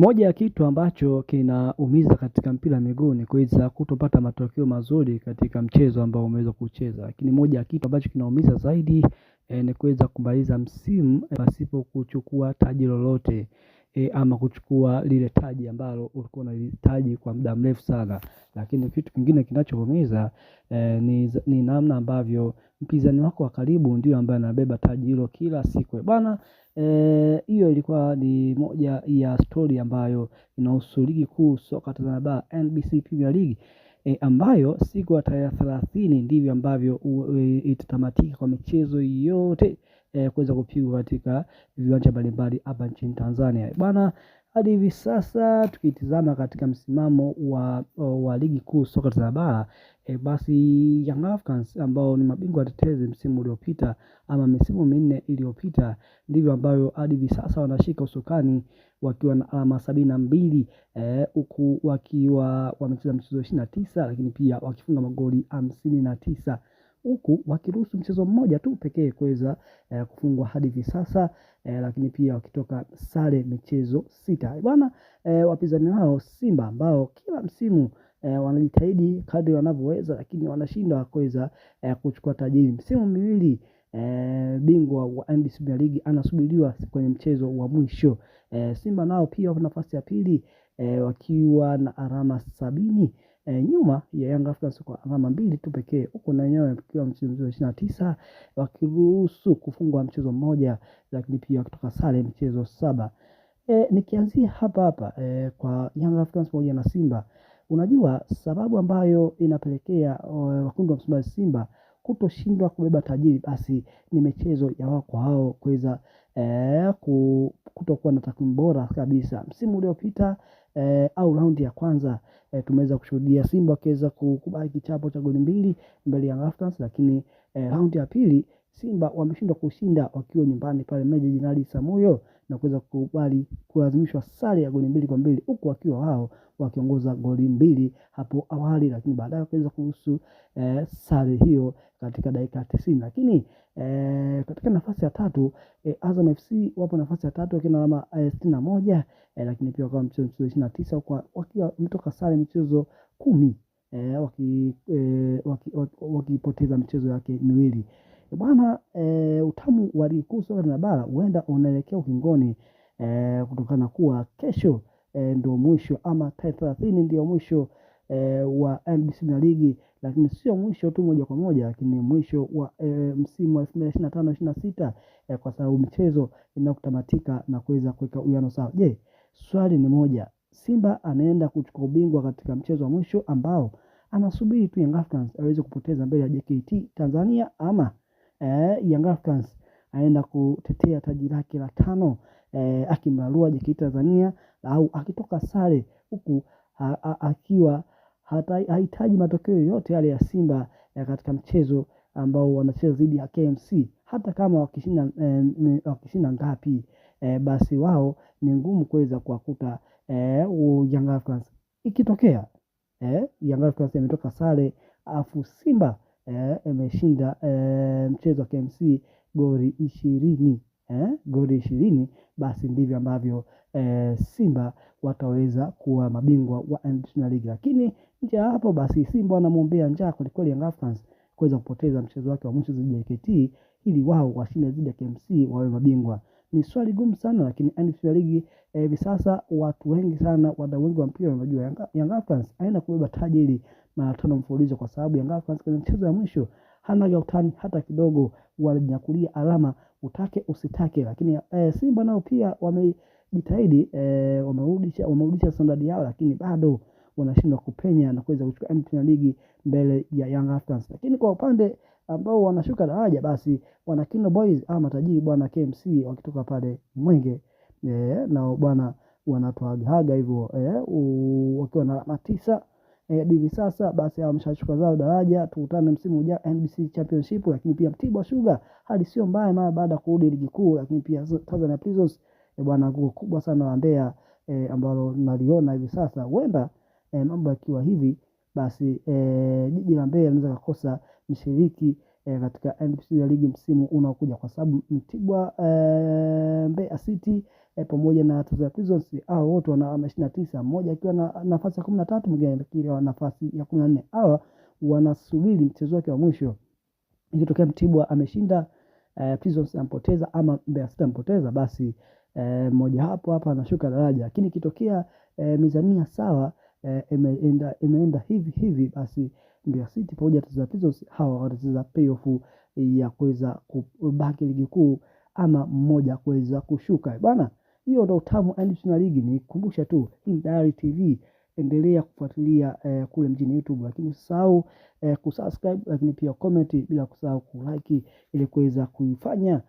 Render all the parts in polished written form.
Moja ya kitu ambacho kinaumiza katika mpira wa miguu ni kuweza kutopata matokeo mazuri katika mchezo ambao umeweza kucheza. Lakini moja ya kitu ambacho kinaumiza zaidi ni kuweza kumaliza msimu pasipo kuchukua taji lolote ama kuchukua lile taji ambalo ulikuwa unalihitaji kwa muda mrefu sana. Lakini kitu kingine kinachoumiza ni namna ambavyo mpinzani wako wa karibu ndio ambaye anabeba taji hilo kila siku. Bana, hiyo ilikuwa ni moja ya stori ambayo inahusu ligi kuu soka Tanzania Bara, NBC Premier League, ambayo siku ya tarehe 30 ndivyo ambavyo itatamatika kwa michezo yote kuweza kupigwa katika viwanja mbalimbali hapa nchini Tanzania. Bana, hadi hivi sasa tukitizama katika msimamo wa ligi kuu soka Tanzania Bara, basi Young Africans ambao ni mabingwa watetezi msimu uliopita ama misimu minne iliyopita, ndivyo ambayo hadi hivi sasa wanashika usukani wakiwa na alama 72, huku wakiwa wamecheza mchezo 29, lakini pia wakifunga magoli 59, huku wakiruhusu mchezo mmoja tu pekee kuweza kufungwa hadi hivi sasa, lakini pia wakitoka sare michezo 6. Bwana, wapinzani wao Simba ambao kila msimu wanajitahidi kadri wanavyoweza, lakini wanashindwa kuweza kuchukua taji. Msimu miwili bingwa wa NBC Premier League anasubiriwa kwenye mchezo wa mwisho. Simba nao pia wapo nafasi ya pili, wakiwa na alama 70, nyuma ya Young Africans kwa alama 2 tu pekee, huko na wenyewe wakiwa mchezo 29 wakiruhusu kufungwa mchezo mmoja, lakini pia wakitoka sare mchezo 7. Nikianzia hapa hapa kwa Young Africans pamoja na Simba, unajua sababu ambayo inapelekea wekundu wa Msimbazi Simba kutoshindwa kubeba tajiri basi ni michezo ya wao kwa hao kuweza kutokuwa na takwimu bora kabisa. Msimu uliopita au raundi ya kwanza tumeweza kushuhudia Simba wakiweza kukubali kichapo cha goli 2 mbele ya Young Africans, lakini raundi ya pili Simba wameshindwa kushinda wakiwa nyumbani pale Meja Jenerali Samuyo na kuweza kukubali kulazimishwa sare ya goli 2-2, huku wakiwa wao wakiongoza goli 2 hapo awali, lakini baadaye wakaweza kuruhusu sare hiyo katika dakika 90. Lakini katika nafasi ya tatu, Azam FC wapo nafasi ya tatu wakiwa na alama 61, lakini pia wakawa mchezo 29 huku wakiwa wametoka sare michezo 10, wakipoteza michezo yake miwili. Bwana, utamu wa ligi kuu soka Tanzania Bara huenda unaelekea ukingoni, kutokana kuwa kesho ndio mwisho ama tarehe 30 ndio mwisho wa NBC Premier League, lakini sio mwisho tu moja kwa moja, lakini mwisho wa msimu wa 2025-26, kwa sababu mchezo inakutamatika na kuweza kuweka uwiano sawa. Je, swali ni moja, Simba anaenda kuchukua ubingwa katika mchezo wa mwisho ambao anasubiri tu Young Africans aweze kupoteza mbele ya JKT Tanzania, ama Young Africans aenda kutetea taji lake la 5, akimrarua JKT Tanzania au akitoka sare huku akiwa hahitaji matokeo yoyote yale ya Simba katika mchezo ambao wanacheza dhidi ya KMC. Hata kama wakishinda ngapi, basi wao ni ngumu kuweza kuwakuta Young Africans. Ikitokea Young Africans imetoka sare afu Simba imeshinda mchezo wa KMC goli 20, goli 20, basi ndivyo ambavyo Simba wataweza kuwa mabingwa wa NBC Premier League. Lakini nje ya hapo basi Simba wanamwombea njaa kwelikweli Young Africans kuweza kupoteza mchezo wake wa mwisho dhidi ya JKT ili wao washinde dhidi ya KMC wawe mabingwa. Ni swali gumu sana, lakini NBC Premier League hivi sasa watu wengi sana, wadau wengi wa mpira wanajua Young Africans haina kubeba taji hili mara 5 mfululizo, kwa sababu Young Africans kwenye mchezo ya mwisho hana utani hata kidogo, walijinyakulia alama utake usitake. Lakini Simba nao pia wamejitahidi, wamerudisha standard yao, lakini bado wanashindwa kupenya na kuweza kuchukua NBC Premier League mbele ya Young Africans. Lakini kwa upande ambao wanashuka daraja basi wana Kino Boys ama matajiri bwana KMC wakitoka pale Mwenge, nao bwana wanatoaga hivyo, wakiwa na alama 9 hivi sasa basi hao wameshashuka zao daraja. Tukutane msimu ujao NBC Championship. Lakini pia Mtibwa Sugar hali sio mbaya mara baada ya kurudi ligi kuu, lakini pia Tanzania Prisons, bwana nguo kubwa sana la Mbeya, ambalo naliona hivi sasa huenda mambo yakiwa hivi basi jiji la Mbeya linaweza kukosa mshiriki katika NBC League msimu unaokuja, kwa sababu Mtibwa, Mbeya City, pamoja na Tanzania Prisons, hao wote wana alama 29, mmoja akiwa na nafasi ya 13, mwingine akiwa na nafasi ya 14. Hawa wanasubiri mchezo wake wa mwisho. Ikitokea Mtibwa ameshinda, Prisons ampoteza ama Mbeya City ampoteza, basi mmoja hapo hapa anashuka daraja. Lakini ikitokea mizania sawa, imeenda hivi hivi, basi Mbeya City pamoja na Tanzania Prisons hawa watacheza playoff ya kuweza kubaki ligi kuu ama mmoja kuweza kushuka bwana. Hiyo ndo utamu na ligi. Nikukumbusha tu, hii ni Diary TV, endelea kufuatilia kule mjini YouTube, lakini usisahau kusubscribe, lakini pia comment, bila kusahau kulike ili kuweza kuifanya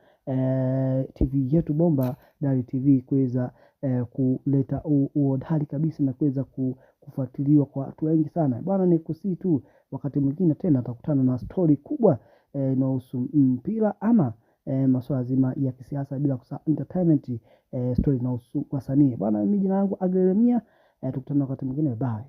TV yetu bomba Diary TV kuweza kuleta uhodari kabisa na kuweza kufuatiliwa kwa watu wengi sana bwana. Nikusii tu, wakati mwingine tena atakutana na stori kubwa inayohusu mpira ama masuala zima ya kisiasa, bila kusahau entertainment, story inayohusu wasanii bwana. Mimi jina langu Agremia, tukutane wakati mwingine, bye.